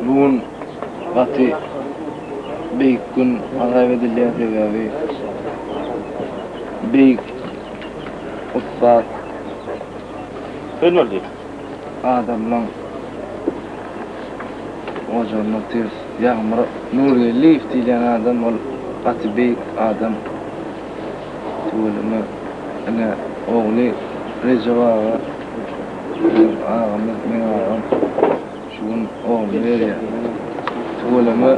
Bu gün gaty beýik gün hasap edilýär sebäbi beýik ussat adamlaň ojagyny otyrys. Ýagmyr Nurgeldiýew diýilýän adam ol gaty beýik adam. Tüweleme ine ogly Rejep aga biziň agamyz meň agam şu gün ogluny berýär. Tüweleme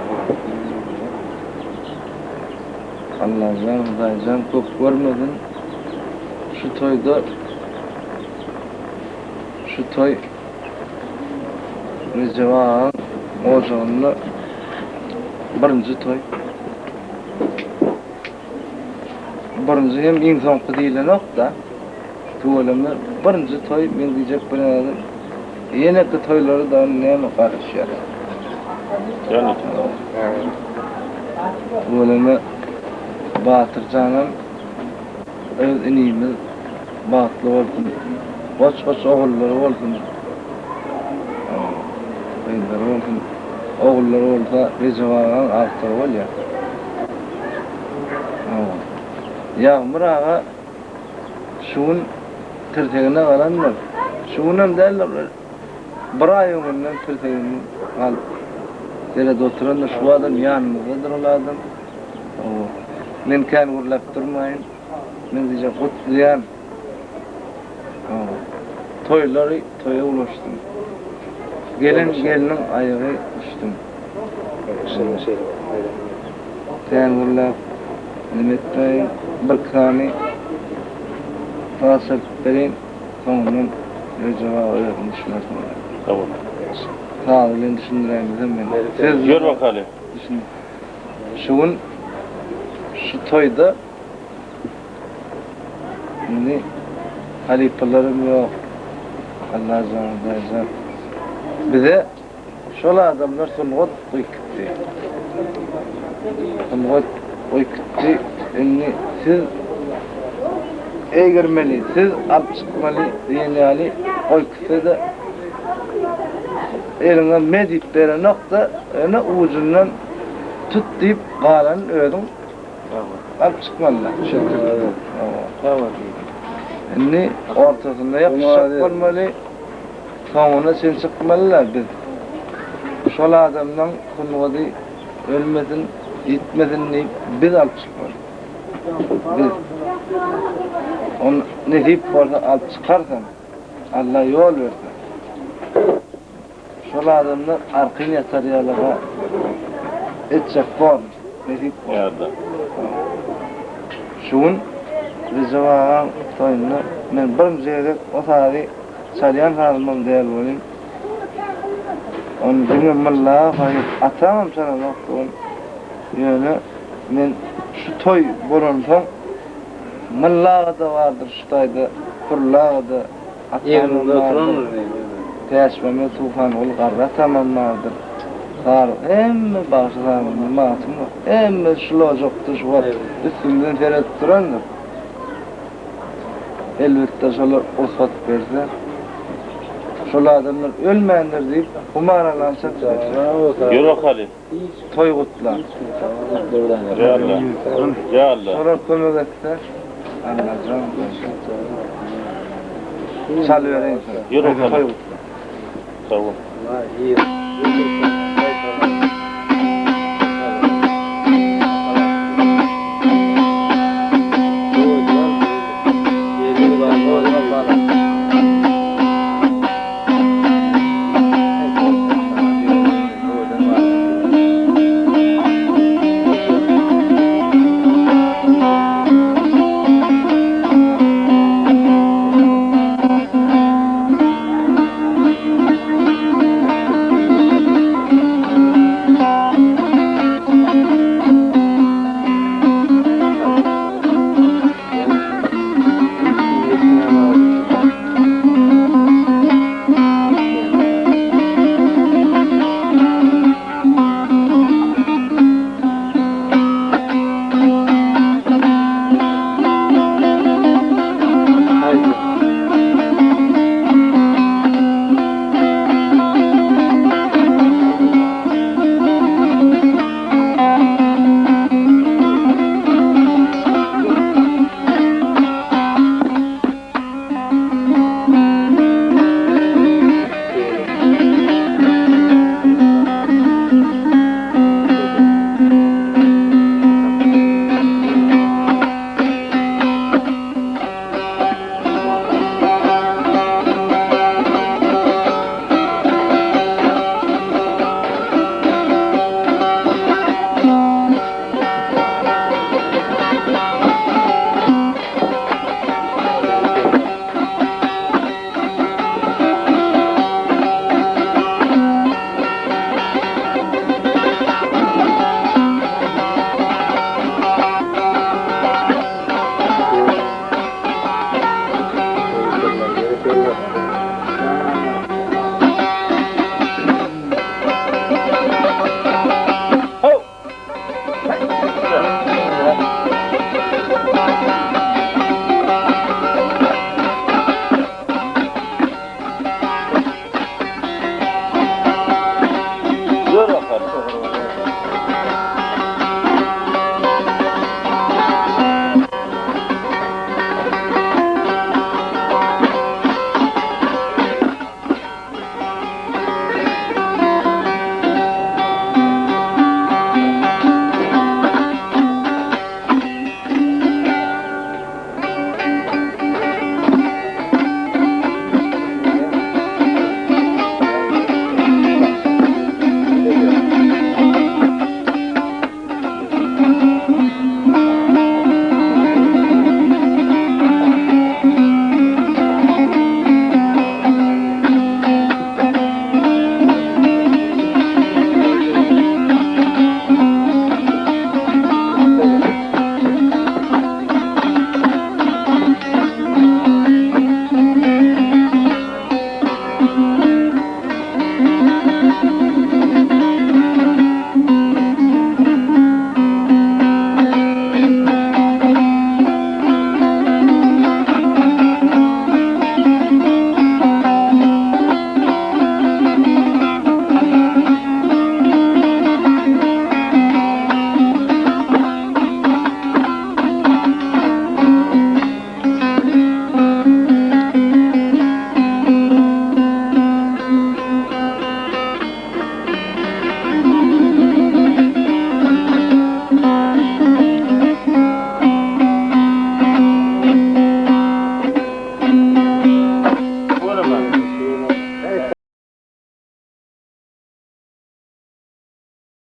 Allajan Hudaýjan köp görmesin şu toýda şu toý Rejep agaň ojagynda birinji toý. Birinji hem iň soňky diýilenok-da. Tüweleme birinji toý men diýjek bir zadym ýeneki toýlara dagy näme garaşýar. Tüweleme Batyr janam öz inimiz bagtly bolsun. Goç-goç ogullary bolsun. Gyzlary bolsun. Ogullary bolsa Rejep agaň agtygy bolýar. Ýagmyr aga şu gün tirsegine galandyr. Şu günem däldir, bir aý öňünden tirsegini galyp seredip oturandyr. Şu adam ýanymyzdadyr ol adam. Men kän gürläp durmaýyn. Men diýjek gutlaýan. Toýlary toýa ulaşsyn. Gelen gelniň aýagy düşsün. Kän gürläp neme etmäýin, birki sany saz çalyp bereýin, soňundan Rejep aga özüň düşünersiň. Saz bilen düşündiräýmesem men. Söz Ýör bakaly. Şu gün şu toýda Indi halypalarym ýok. Allajan, Hudaýjan. Bize şol adamlar sungat goýupdy. Sungat goýupdy. Indi siz eýgermeli, siz alyp çykmaly diýen ýaly goýupsa-da eliňe me diýip berenok-da, ýöne ujundan tut diýip galanyny özüň Alyp çykmalylar. Indi ortasynda ýapyşjak bolmaly. Soňuna çen çykmalylar biz. Şol adamlaň sungaty ölmesin, ýitmesin diýip biz alyp çykmaly. Biz. Ony nesip bolsa alyp çykarsam, Alla ýol berse. Şol adamlar arkaýyn ýatar ýalyga etjek bormy, nesip bolsa. Şu gün Rejep agaň toýunda men birinji gezek o sazy çalýan sazymam däl welin, ony diňe Mylla aga saýyp, atamam çalanokdy ony. Ýöne men şu toý bolansoň Mylla aga-da bardyr şu taýda, Pürli aga-da, Atamam bardyr. Täçmämmet Suhanguly garry atamam bardyr. Sary hemme bagşy sazanda Magtym bar. Hemme şul ojakda şu wagt üstümden seredip durandyr. Elbetde şolar rugsat berse, şol adamlar ölmändir diýip humar alan çapjak. Ýör bakaly. Toý gutla. Ýa Alla. Ýa Alla. Şolar kömek etse Allajan Çalybereýin şony. Ýör bakaly. Toý gutla. Sag bol. Berekella.